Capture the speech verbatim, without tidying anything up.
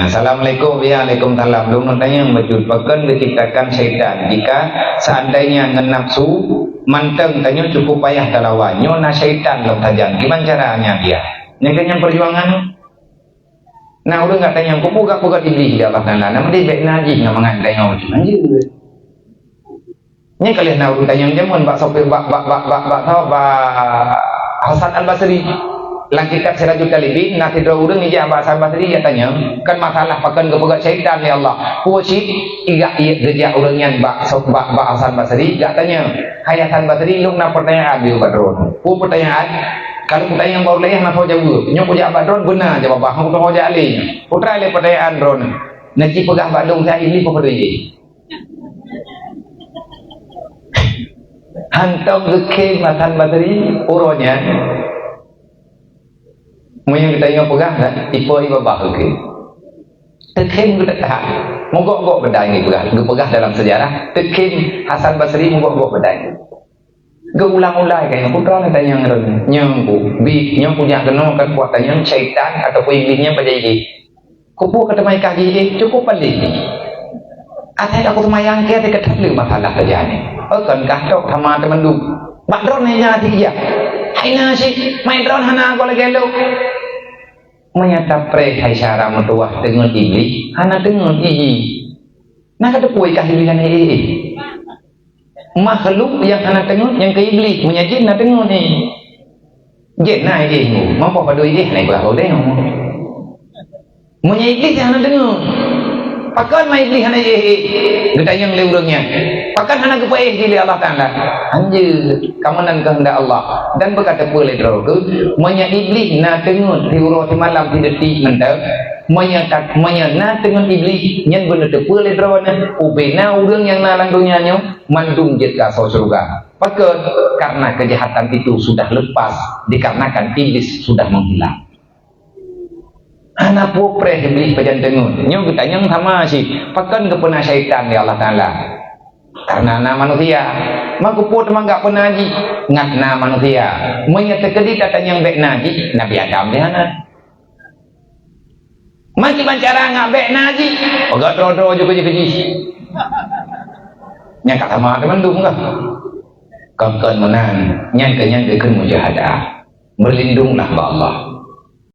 Assalamualaikum. Waalaikumsalam. Lôn tanyong bacut, pakon geuciptakan syaitan? Jika seandainya ngon nafsu mantong tanyoe cukup payah talawan, nyoe na syaitan lam sajan. Kiban caranya dia? Nyan kan nyang perjuangan. Nah, ureuëng gata nyang kubu gak peugah Iblih di Allah Taala. Nama dia baik najih ngon mangan tanyoe bacut? Lanjut. Nyan ka lheueh na ureuëng tanyong jameun bak Sofi, bak, bak, bak, bak, bak, bak, bak Hasan Al-Basri. Lam kitab Sirajul Talibin, na sidroe ureuëng ijak bak Hasan Basri, ijak tanyong, kan masalah pakon geupeugah syaitan lé Allah. Peue cit, ijak, ijak geujak ureuëng nyan bak, bak, bak Hasan Basri, ijak tanyong, "Hai Hasan Basri, lôn na pertanyaan di ubak droe." "Peue pertanyaan?" "Kalau kutanyong bak ureuëng laén, hana soe jaweueb. Nyoe kujak bak droe, beuna jawaban, hana soe jak lé. Peue teuma lé pertanyaan droe?" "Neuci peugah bak lôn, siat Iblih peue padum jih?" Hantom geukhém Hasan Basri uroe nyan. Meunyoe geutanyoe peugah, na tipe ié babah geukhém. Teukhém geutatap. Meugok-gok beudai geupeugah, geupeugah dalam sejarah, teukhém Hasan Basri meugok-gok beudai. Geuulang-ulang kayém, peue teuma neutanyong droe nyoe. Nyoe ku, bi, nyoe kujak keunoe kan kuat tanyong syaitan ataupun Iblih nyan pajan jih. Kubu ka teuma ikah jih, eh, cukup paléh. Asai ka kuseumayang keu, asai ka that le masalah sajan. Oh, kon kah tok sama teumandum. Bak droe nyan hana sijak. Hai na cit, mai droe hana goe lagée lôn. Meunyo tapreh hai syara meutuwah teungeut Iblih, hana teungeut jih. Na ka teupeu kah Iblih hana éh-éh? Makhluk nyang hana teungeut, nyang keu Iblih, meunyo jin na teungeut nyan. Jin na éh-éh nyoe, meupo padum éh-éh na ipeugah lé nyoe. Meunyo Iblih hana teungeut, pakon ma Iblih hana éh-éh? Geutanyong lé ureuëng nyan, pakon hana geupeuéh jih lé Allah Taala? Hanjeuet, kamoe nan keuheundak Allah. Dan beuka teupeu lé droe keuh, meunyo Iblih na teungeut siuroe simalam sidetik mantong, meunyo ka, meunyo na teungeut Iblih, nyan beuneuteupeu lé droe nyan, ubé na ureuëng nyang na lam donya nyoe, mandum jeuet keu asoe syeuruga. Pakon? Karena kejahatan itu sudah lepas, dikarenakan iblis sudah menghilang. Hana peue preh Iblih pajan teungeut. Nyoe geutanyong sama cit, pakon geupeuna syaitan lé Allah Taala? Karena na manusia. Maka peue teuma gak peuna jih? Ngat na manusia. Meunyo teukeudi tatanyong bék na jih, Nabi Adam lé hana. Maki bancara ngat bék na jih, peugah droe-droe ju keujih-keujih. Nyang ka sama teumandum kah? Kon-kon meunan, nyan keuh nyang geukheun mujahadah. Berlindunglah bak Allah.